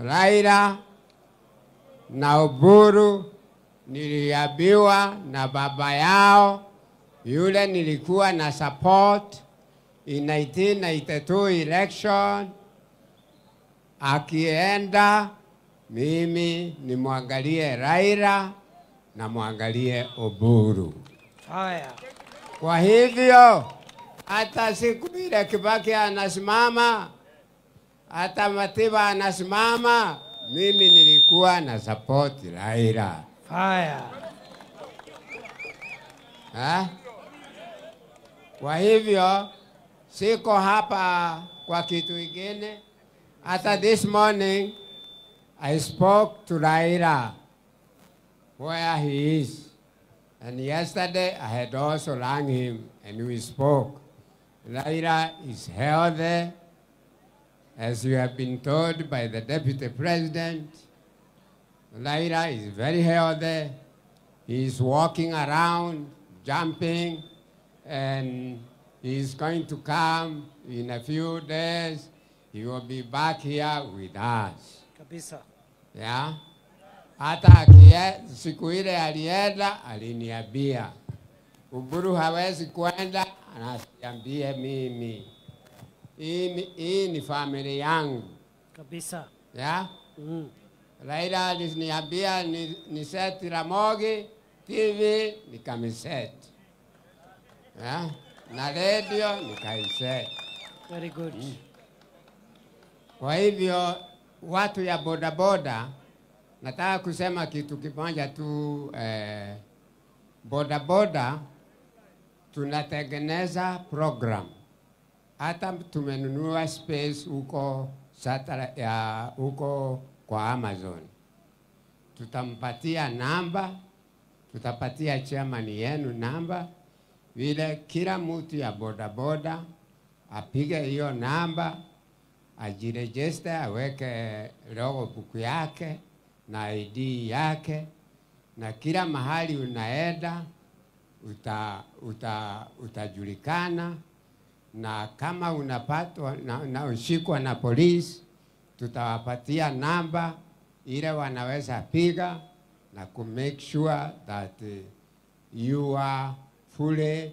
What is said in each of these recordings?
Raila na Oburu niliambiwa na baba yao yule nilikuwa na support in 1992 election, akienda mimi nimwangalie Raila na mwangalie Oburu. Fire. Kwa hivyo hata siku ile Kibaki anasimama, hata Matiba anasimama, mimi nilikuwa na support Raila. Fire. Ha? Kwa hivyo siko hapa kwa kitu ingine. Hata this morning I spoke to Raila where he is. And yesterday I had also rang him and we spoke. Raila is healthy, as you have been told by the deputy president. Raila is very healthy. He is walking around, jumping, and he is going to come in a few days. He will be back here with us. Kabisa. Yeah? Hata siku ile alienda, aliniambia Oburu hawezi kwenda, anasiambie mimi. Hii ni familia yangu. Kabisa. Yeah? Raila aliniambia ni set Ramogi TV, nikamiset. Yeah? Na radio nikaiset. Very good. Kwa hivyo watu ya bodaboda, nataka kusema kitu kimoja tu. Bodaboda tunatengeneza program. Hata tumenunua space huko satellite ya huko kwa Amazon. Tutampatia namba, tutapatia chairman yenu namba, vile kila mtu ya bodaboda apige hiyo namba, ajiregister, aweke logbook yake na ID yake, na kila mahali unaenda utajulikana, na kama unapatwa na ushikwa na polisi, tutawapatia namba ile wanaweza piga na ku make sure that you are fully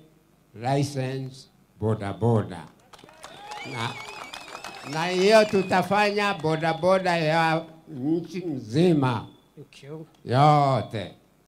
licensed boda boda. Na hiyo tutafanya boda boda ya nchi nzima. Thank you. Yote.